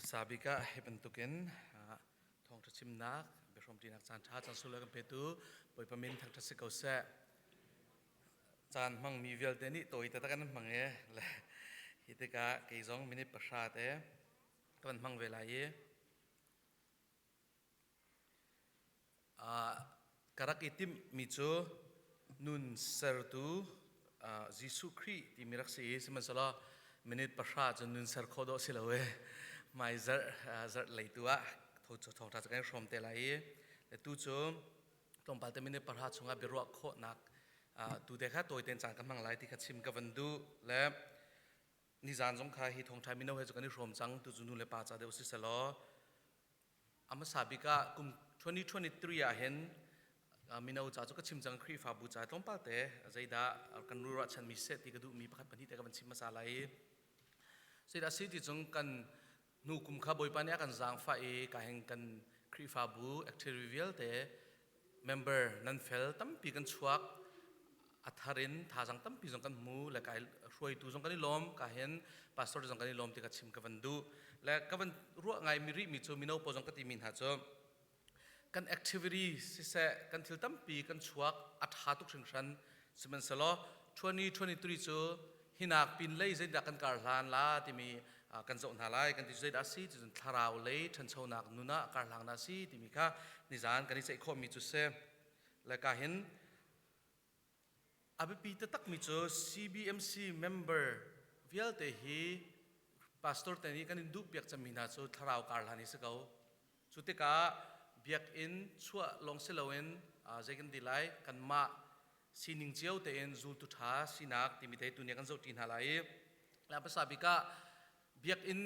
Hmasa bik ah hi bantukin thawngṭha chimnak biahrawmṭinak caan ṭha caan sunglawi kan petu Bawipa min thangṭhat si ko seh. Caan hmangmi vialte nih tawi taktak in an hmang i le hi tikah kei zong minute 10 te ka van hmang ve lai i Ka rak i timhmi cu nun sertu Jesuh Khrih timi rak si i sihmanhsehlaw minute 10 cun nun ser khawh dawh si lo i hmai zarh zarh lei tu ah thawngṭha cu kan i hrawm te lai i le tu cu tlawmpal te minute 10 chungah biaruah khawhnak tu te kha tawi tein caan ka hmang lai ti kha chim ka van duh le nizan zong kha hi thawngṭha mino he cu kan i hrawm cang tu cu nu le pa ca deuh si selaw A hmasa bik ah kum 2023 ah hin mino ca cu ka chim cang. Khrihfabu ca tlawmpal te zeidah kan ruahchanmi seh ti ka duhmi pakhat pahnih te ka van chim hmasa lai i zeidah si ti cung kan hnu kum kha Bawipa nih a kan zaangfah i ka hin kan Khrihfabu activity vialte member nan fel tampi kan chuak. A thar in thazang tampi zong kan hmu le kai hruaitu zong kan i lawm, ka hin pastor zong kan i lawm ti ka chim ka van duh. Le ka van ruah ngai mi rih mi cu mino pawl zong ka ti mi hna cu kan activity siseh, kan thil tampi kan chuak, a tha tuk hringhran. Sihmanhsehlaw 2023 cu hinak pin lei zeidah kan kar hlan la timi kan zoh hna lai kan ti. Zeidah si ti cun thlarau lei ṭhanchonak nun ah kar hlang na si timi kha nizan kan i ceih khawhmi cu si. Le ka hin a biapi taktakmi cu CBMC member vialte hi pastor te nih kan in duhpiak cemmi hna cu thlarau kar hlan hi si ko. Cu tikah biakinn chuah lawng si loin zei kan ti lai, kanmah sining cio tein zultu ṭha sinak timi te tuni kan zohṭi hna lai i la hmasa bik ah biakinn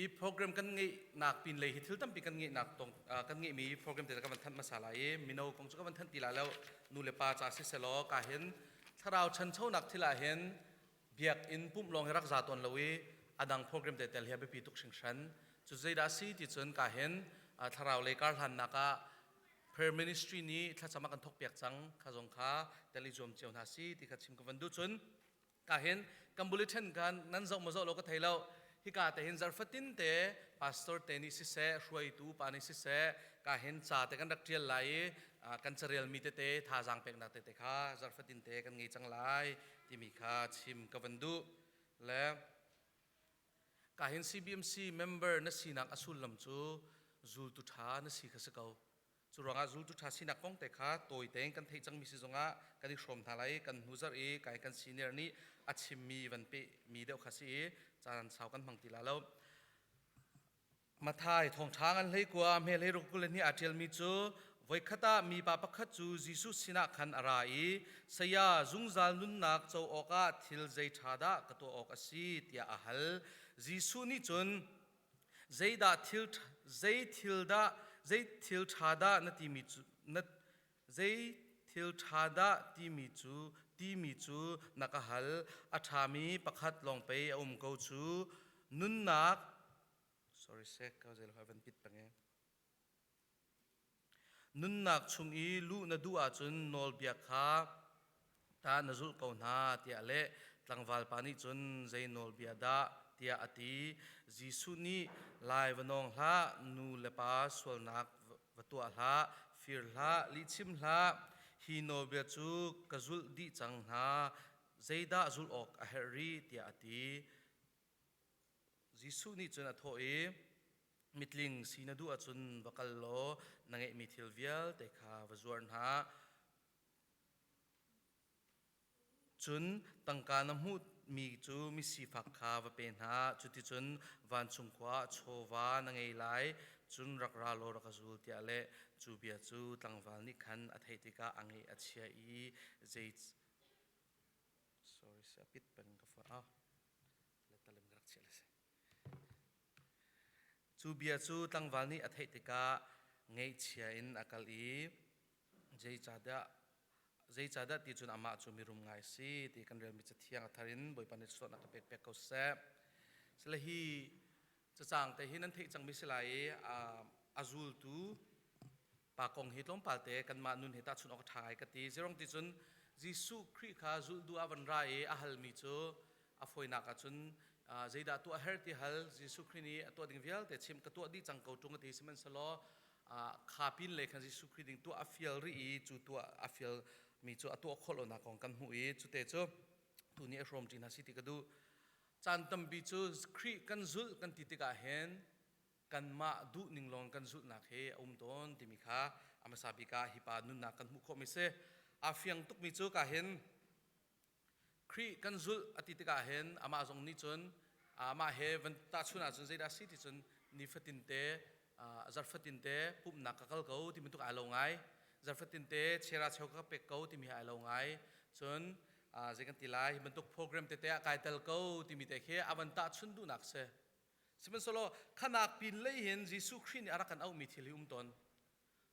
i program kan ngeihnak pin lei hi thil tampi kan ngeihnak tong kan ngeihmi program te ka van thanh hmasa lai i mino kong cu ka van thanh ti lai lo. Nu le pa ca si selaw ka hin thlarau chanchonak thil ah hin biakinn pumh lawng hi rak za tawn lo i a dang program te tel hi a biapi tuk hringhran. Cu zeidah si ti cun ka hin thlarau lei kar hlannak ah prayer ministry nih thlacam a kan thawk piak cang kha zong kha tel i zuam cio hna si ti kha chim ka van duh. Cun ka hin kan bulletin kan nan zoh maw zoh lo ka thei lo, hika te hin zarfatin te pastor te nih siseh, hruaitu pa nih siseh, ka hin ca te kan rak ṭial lai i kan carel mi tete thazaang peknak tete kha zarfatin te kan ngei cang lai timi kha chim ka van duh. Le ka hin CBMC member na sinak a sullam cu zultu ṭha na si kha si ko. Cu ruangah zultu ṭha sinak kong te kha tawi tein kan theih cangmi si zongah kan i hrawm hna lai. Kan hnu zarh i kai kan senior nih a chimmi van peh mi deuh kha si i caan sau kan hmang ti la lo. Mathai thawngṭha ngan 19 hme 62 aa ṭialmi cu voikhat ah mipa pakhat cu Jesuh sinah khan a ra i, "Saya, zungzal nunnak co awkah thil zei ṭha dah ka tuah awk a si?" tiah a hal. Jesuh nih cun, "Zeidah thil zei thil dah zei thil ṭha dah na timi cu na zei thil ṭha dah timi cu na ka hal? A ṭhami pakhat lawng pei a um ko cu. Nunnak sorry sek ka zel van pit pang e nunnak chung i luh na duh ahcun nawlbia kha ta na zulh ko hna," tiah leh. Tlangval pa nih cun, "Zei nawlbia dah?" tiah a ti. Jesuh nih, "Lai va nawng hlah, nu le pa sualnak va tuah hlah, fir hlah, lihchim hlah. Hi nawlbia cu ka zulh dih cang hna. Zeidah zulh awk a herh rih?" tiah a ti. Jesuh nih cun a thawh i, "Mitling si na duh ahcun va kal law na ngeihmi thil vialte kha va zuar hna. Cun tangka na hmuhmi cu misifak kha va pe hna. Cuticun vancung khua ah chawva na ngei lai. Cun rak ra law rak ka zul," tiah a leh. Cu bia cu tlangval nih khan a theih tikah a ngaih a chia i zei sorry a pit peng ka fa ah. Cu bia cu tlangval nih a theih tikah ngaihchia in a kal i zeicahdah zeicahdah ti cun amah cu mirum ngai si ti kan relmi cathiang a thar in Bawipa nih sualnak ka pek pek ko seh. Sile hi cacang te hi nan theih cangmi si lai i a zultu pa kong hi tlawmpal te kanmah nun he tahchunh awk a ṭha ngai ka ti. Zerong ti cun Jesuh Khrih kha zulh duh ah van ra i a halmi cu a fawinak ahcun Zeidah tuah her ti hal Jesuh Khrih nih a tuah ding vialte chim ka tuah dih cang ko ṭung a ti sihmanhsehlaw kha pin le khan Jesuh Khrih ding tuah a fial rih i cu tuah a fial mi cu a tuah khawh lonak kong kan hmuh i cute cu tu nih a hrawm ṭi hna si ti ka duh. Caan tampi cu Khrih kan zulh kan ti tikah hin kanmah duh ning lawng kan zulhnak hi a um tawn timi kha a hmasa bik ah hi pa nunnak kan hmuh khawhmi si. Aa fiang tukmi cu ka hin Khrih kan zulh a ti tikah hin amah zong nih cun amah he van tahchun ahcun zeidah a si ti cun nifatin te zarhfatin te pumhnak ka kal ko ti bantuk ai lo ngai. Zarhfatin te chera cheu ka pek ko timi ai lo ngai. Cun zei kan ti lai hi bantuk program tete ah kai tel ko timi te khi a van tahchun duhnak si. Sihmanhsehlaw khanak pin lei hin Jesuh Khrih nih a rak kan auhmi thil hi um tawn.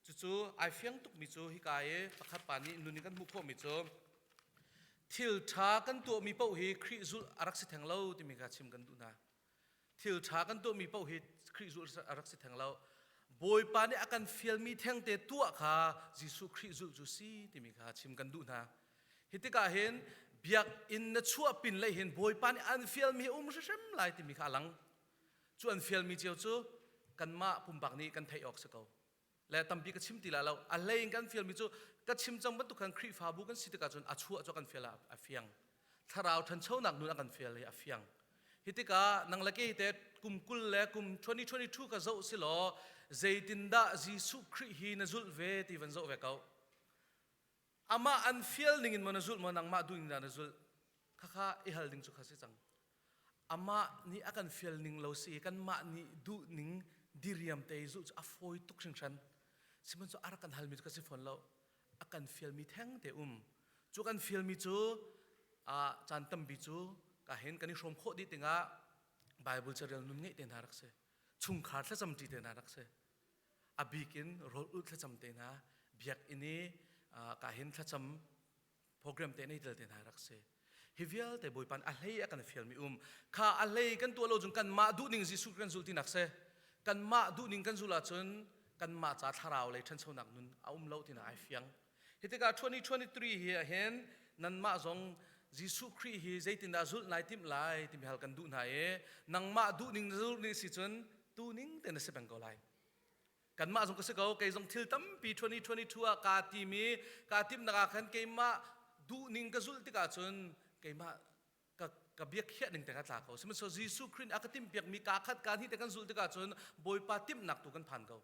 Cucu ai fiang tukmi cu hika i pakhat pa nih nun in kan hmuh khawhmi cu thil ṭha kan tuahmi paoh hi Khrih zulh a rak si theng lo timi kha chim kan duh hna. Thil ṭha kan tuahmi paoh hi Khrih zulh a rak si theng lo. Bawipa nih a kan fialmi thengte tuah kha Jesuh Khrih zulh cu si timi kha chim kan duh hna. Hi tikah hin biakinn na chuah pin lei hin Bawipa nih an fialmi a um hrimhrim lai timi kha a lang. Cu an fialmi cio cu kanmah pumpak nih kan theih awk si ko. Le tampi ka chim ti la lo. A hlei in kan fialmi cu ka chim cang bantuk khan Khrihfabu kan si tikah cun a chuah cu kan fial ah a fiang. Thlarau ṭhanchonak nun a kan fial i a fiang. Hi tikah nang le kei te kum 20 le kum 2022 ka zoh si law zeitindah Jesuh Khrih hi na zulh ve ti van zoh ve ko. Amah an fial ning in maw na zulh maw nangmah duh ning dah na zulh? Khakha i hal ding cu kha si cang. Amah nih a kan fial ning lo si kanmah nih duh ning diriam te i zulh cu a fawi tuk hringhran. Sihmanhsehlaw a rak kan halmi cu ka si fawn lo. A kan fialmi theng te um. Cu kan fialmi cu caan tampi cu ka hin kan i hrawm khawh dih tingah Bible carel nun ngeih te hna rak si. Chungkhar thlacam ṭi te hna rak si. A bik in rawl ulh thlacam te hna, biakinn i ka hin thlacam program te nei tel te hna rak si. Hi vialte Bawipa a hlei a kan fialmi um. Kha a hlei kan tuah lo cun kanmah duhning Jesuh kan zul tinak si. Kanmah duhning kan zul ahcun kanmah ca thlarau lei ṭhanchonak nun a um lo tinak ai fiang. Hi tikah 2023 hi ahhin nanmah zong Jesuh Khrih hi zeitindah zulh nai timh lai timi hal kan duh hna i nangmah duhning na zulh ning si cun tuning te na si peng ko lai. Kanmah zong ka si ko, kei zong thil tampi 2022 ah kaa tim i kaa timhnak ah khan keimah duhning ka zulh tikah cun keimah ka, ka biakhiah ning te kha tla ko. Sihmanhsehlaw Jesuh Khrih nih a ka timhpiakmi kaa khat kaa hnih te kan zulh tikah cun Bawipa timhnak tu kan phan ko.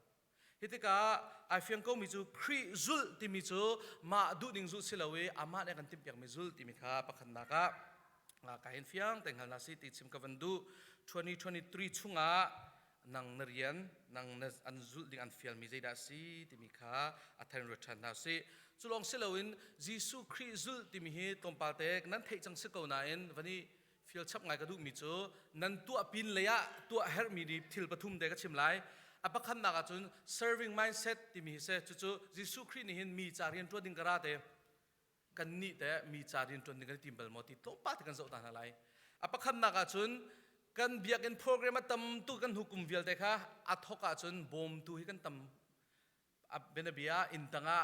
Hi tikah ai fiang komi cu Khrih zulh timi cu mah duhning zulh si lo i amah nih a kan timhpiakmi zulh timi kha pakhatnak ah ka hin fiang te hngal hna si ti chim ka van duh. 2023 chungah nang na rian nang na an zulh ding an fialmi zeidah a si timi kha a then ruat ṭhan hna sih. Cu lawng si loin Jesuh Khrih zulh timi hi tlawmpal te nan theih cang si ko nain van i fial chap ngai ka duhmi cu nan tuah pin lei ah tuah herhmi ni thil pathum te ka chim lai. A pakhatnak ah cun serving mindset timi hi si. Cucu Jesuh Khrih nih hin mi ca rian ṭuan ding ka ra te. Kannih teh mi ca rian ṭuan ding kan i tim bal maw ti tlawmpal te kan zoh ta hna lai. A pakhatnak ah cun kan biakinn program a tam tu kan hukum vialte kha a thok ahcun bawmtu hi kan tam. A bianabia inn tangah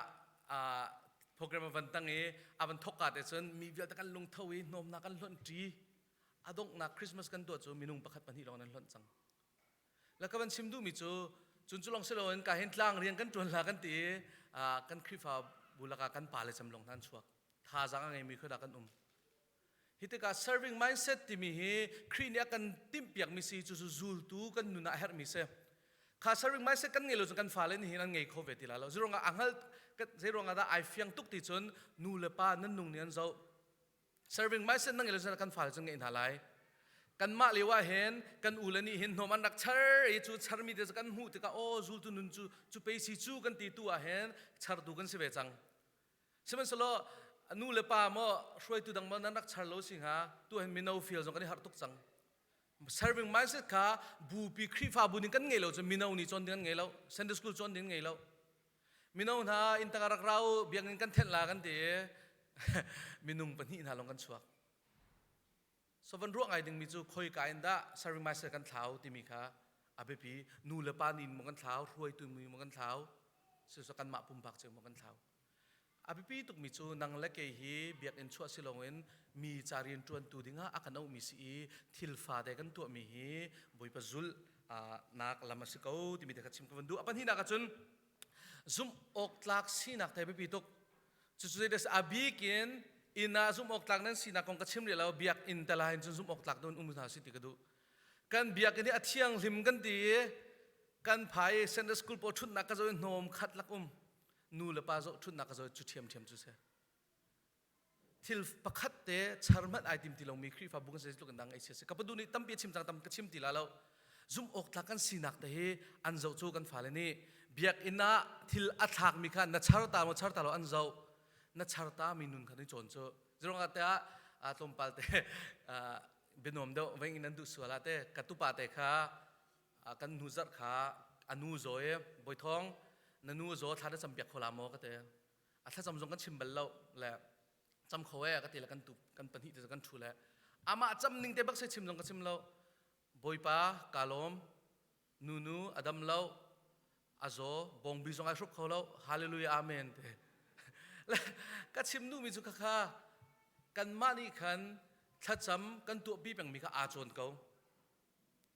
program a van tang i a van thok ka te cun mi vialte kan lungtho i hnawmnak kan hlonh ṭi. A donghnak Christmas kan tuah cu minung pakhat pahnih lawng nan hlonh cang. La ka van chim duhmi cu cun cu lawng si loin ka hin tlang rian kan ṭuan la kan ti i kan Khrihfa bu lakah kan pale cem lawng hna an chuak. Thazaang a ngeimi khuadah kan um. Hi tikah serving mindset timi hi Khrih nih a kan timhpiakmi si cu cu zultu kan nun ah a herhmi si. Kha serving mindset kan ngei lo cun kan fale nih hin an ngei kho ve ti lai lo. Zeiruangah a hngal zeiruangah dah ai fiang tuk ti cun nu le pa nan nung nih an zoh. Serving mindset na ngei lo cun kan fale cu ngeih hna lai. Kanmah lio ah hin kan u le nih hin hnawm an rak char i cu charmi te cu kan hmuh tikah aw zultu nun cu cu pe si cu kan ti tu ah hin chartu kan si ve cang. Sihmanhsehlaw nu le pa maw hruaitu dang maw nan rak char lo si hnga tu hin mino fial zong kan i harh tuk cang. Serving mindset kha bupi Khrihfabu ning kan ngei lo cun mino nih cawn ding an ngei lo, Sunday school cawn ding an ngei lo. Mino hna inn tangah rak ra u, biakinn kan thenh la kan ti i minung pahnih hna lawng kan chuak. So van ruah ngai dingmi cu khoika in dah serving mindset kan thlau timi kha a biapi. Nu le pa nih maw kan thlau, hruaitu mi maw kan thlau, siseh kanmah pumpak cio maw kan thlau. A biapi tukmi cu nang le kei hi biakinn chuah si loin mi ca rian ṭuantu dingah a kan auhmi si i thil fate kan tuahmi hi Bawipa zulh nak lam a si ko timi te kha chim ka van duh. A pahnihnak ahcun zumh awk tlak sinak te biapi tuk. Cucu zeidah a bik in inn ah zumh awk tlak nan sinak kong ka chim rih lo biakinn te lai in cun zumh awk tlak dun um hna si ti ka duh. Kan biakinn hi a thianghlim kan ti i kan phai i Sunday school pawl ṭhutnak ka zoh i hnawm khat lak um nu le pa zoh ṭhutnak ka zoh cu ṭhiamṭhiam cu si. Thil pakhat te char hmanh ai tim ti lomi Khrihfabu kan si tluk in dang ei si. Ka padu nih tampi a chim cang tam ka chim ti la lo. Zumh awk tlak kan sinak te hi an zoh cu kan fale nih biakinn ah thil a thlakmi kha na char ta maw char ta lo an zoh. Na char ta mi nun kha ni cawn cu. Zirong te ah tlawmpal te bianuam deuh veng in nan duh sual ah te ka tupa te kha kan nu zarh kha a nu zaw i Bawithawng na nu zaw thla na cam piak kho la maw ka ti a thlacam zong kan chim bal lo le cam kho e ka ti le kan tu kan pahnih te kan thu le amah cam ning te bak se chim zong ka chim lo Bawipa ka lawm nunu a dam lo a zaw bongbi zong ai hruk kho lo hallelujah amen te le ka chim duhmi cu khakha kanmah nih khan thlacam kan tuahpi pengmi kha aa cawn ko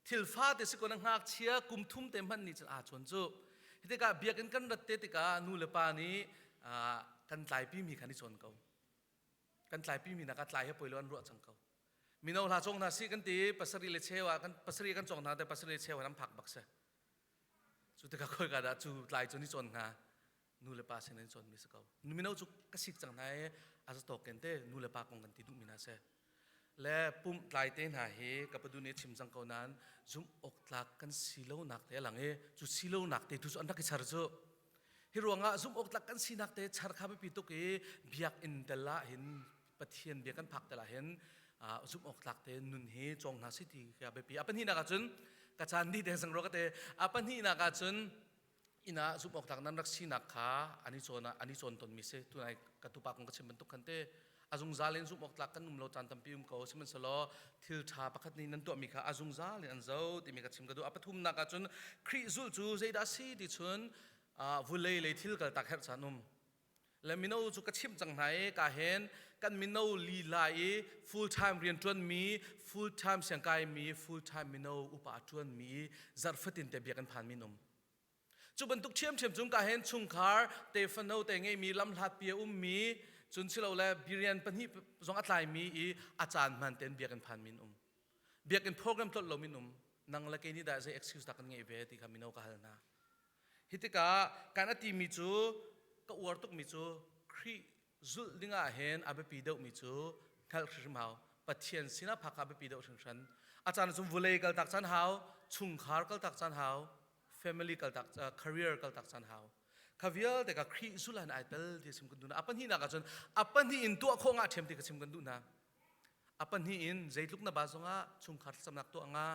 Thil fate si ko na ngakchia kum thum te hmanh nih cun aa chawn cu. Hi tikah biakinn kan rat te tikah nu le pa nih kan tlaipi mi khan i cawn ko. Kan tlaipi mi nak ah tlai he poi lo an ruah cang ko. Mino hla cawng hna si kan ti pasarih le cheu ah kan pasarih kan cawng hna te pasarih le cheu ah an phak bak si. Cu tikah khoi ka dah cu tlai cu ni cawn hna nu le pa sin in cawn mi si ko. Mino cu ka sik cang hna i a za tawk ken te nu le pa kong kan ti duh mi hna si. Le pumh tlai te hna hi ka padu nih a chim cang ko nain zumh awk tlak kan si lonak te a lang i cu si lonak te tu cu an rak i char cu. Hi ruangah zumh awk tlak kan sinak te char kha biapi tuk i biakinn tel ah hin Pathian bia kan phak tel ah hin zumh awk tlak te nun hi cawng hna si ti ka biapi. A pahnihnak ah cun ka caan dih deng sang ro ka te. A pahnihnak ah cun inn ah zumh awk tlak nan rak sinak kha an i cawn an i cawn tawnmi si tunai ka tupa kong ka chim bantuk khan te a zungzal in zumh awk tlak kan um lo caan tampi um ko sihmanhsehlaw thil ṭha pakhat nih nan tuahmi kha a zungzal in an zo timi ka chim ka duh a pathumnak ah cun Khrih zulh cu zeidah a si ti chun vulei lei thil kaltak herh caan um le mino cu ka chimh cang hna i ka hen kan mino lila i full time rian ṭuanmi full time siangkaimi full time mino upa ṭuanmi zarh fatin te biak an phan min um Cu bantuk ṭhiamṭhiam cun ka hen chungkhar tefano te ngeimi lamhlatpi a ummi cun silole birian pahnih zong a tlaimi i a caan hman tein biakinn phan min um. Biakinn program tlolh lo min um. Nang le kei nih dah zei excuse dah kan ngeih ve ti kha mino ka hal hna. Hi tikah kan a timi cu ka uar tukmi cu Khrih zulh ding ah hin a biapi deuhmi cu hngalh hrimhrim hau. Pathian sinah phak a biapi deuh hringhran. A caan cun vulei kaltak caan hau, chungkhar kaltak caan hau, family kaltak career kaltak caan hau. Kha vialte ka Khrih zulh ah ai tel ti chim kan duh hna. A pahnihnak ah cun a pahnih in tuah khawh ngah ṭhiam ti ka chim kan duh hna. A pahnih in zeitluk na ba zongah chungkhar thlacamnak tuah nga,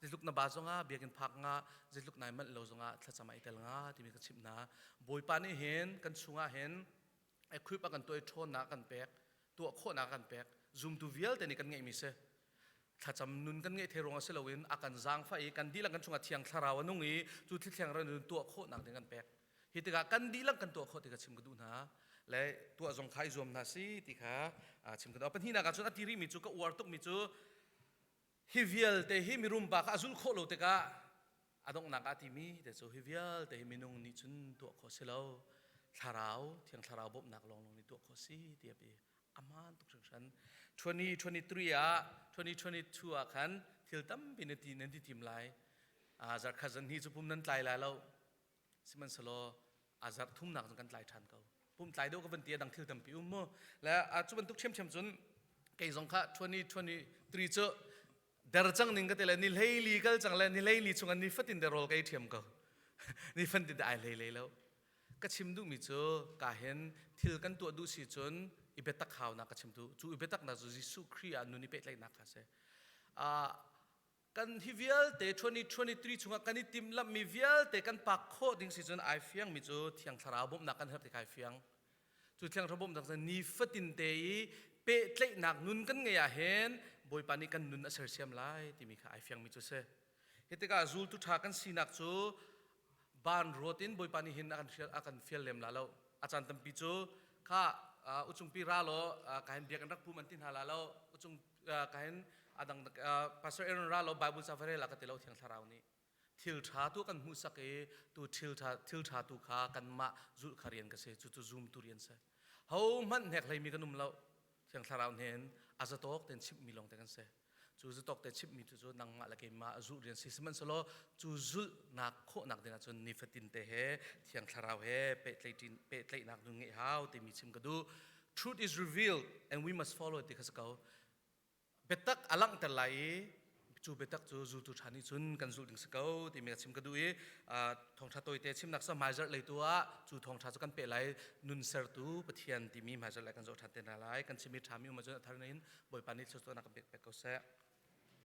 zeitluk na ba zongah biakinn phak nga, zeitluk nai manh lo zongah thlacam ai tel nga timi ka chimh hna. Bawipa nih hin kan chungah hin equip a kan tuah i ṭhawnnak a kan pek tuah khawhnak a kan pek zumtu vialte nih kan ngeihmi si thlacam nun kan ngeih thei ruangah si loin a kan zaangfah i kan dihlak kan chungah thiang thlarau a nung i cu thli ran nun tuah khawhnak ding kan pek hi tikah kan dihlak kan tuah khawh ti ka chim ka duh hna le tuah zong kha i zuam hna si ti kha chim ka duh pahnihnak ah cun a ti rihmi cu ka uar tukmi cu hi vialte hi mirum pa kha a zulh khawh lo tikah a donghnak ah timi te cu hi vialte hi minung nih cun tuah khawh si lo thlarau thiang thlarau bawmhnak lawnglawng nih tuah khawh si ti a pi aman tuk hringhran 2023 ah 2022 ah khan thil tampi na ti nan ti tim lai zarkhat zan hi cu pum nan tlai lai lo sihmanhsehlaw a zarh thumnak cun kan tlai ṭhan ko pum tlai deuh ka van ti a dang thil tampi um mu le cu bantuk ṭhiamṭhiam cun kei zong kha 2023 cu der cang ning ka ti le ni hleili kal cang le ni hleili chung ni fatin te rawl ka ei ṭhiam ko ni fatin te ai hlei lei lo ka chim duhmi cu ka hin thil kan tuah duh si cun i biatak haunak ka chim tu cu i biataknak cu Jesuh Khrih ah nun i pehtlaihnak kha si kan hi vialte 2023 chungah kan i timhlamhmi vialte kan pak khawh ding si cun ai fiangmi cu Thiang Thlarau bawmhnak kan herh ti kai fiang. Cu Thiang Thlarau bawmhnak cu nifatin te i pehtlaihnak nun kan ngeih ah hin Bawipa nih kan nun a sersiam lai timi kha ai fiangmi cu si. Hi tikah zultu ṭha kan sinak cu ban ruat in Bawipa nih hin a kan fial lem la lo. A caan tampi cu Kha uchungpi ra law kahin biak an rak pum an ti hna la lo. Uchung kahin adang Pastor Aaron ra law Bible ca va rel a ka ti lo Thiang Thlarau nih. Thil ṭha tu kan hmuhsak i tu thil ṭha thil ṭha tu kha kanmah zulh kha rian ka si. Cucu zumtu rian si. Ho hmanh hnek hleimi kan um lo. Thiang Thlarau nih a zatawk tein chimhmi lawng te kan si. Cu zatawk te chimhmi cu cu nangmah le keimah zulh rian si. Sihmanhsehlaw cu zulhnak khawhnak ding ahcun nifatin te he Thiang Thlarau he pehtlaihnak nun ngeih hau timi chim ka duh. Truth is revealed and we must follow it ti kha si ko. Biatak a langhter lai i cu biatak cu zultu ṭha nih cun kan zulh ding si ko timi ka chim ka duh i thawngṭha tawite chimnak sa hmaizarh lei tu ah cu thawngṭha cu kan peh lai. Nun sertu Pathian timi hmaizarh lai kan zoh ṭhan te hna lai. Kan chimmi ṭhami um ahcun a thar in Bawipa nih thluachuahnak kan pek pek ko seh.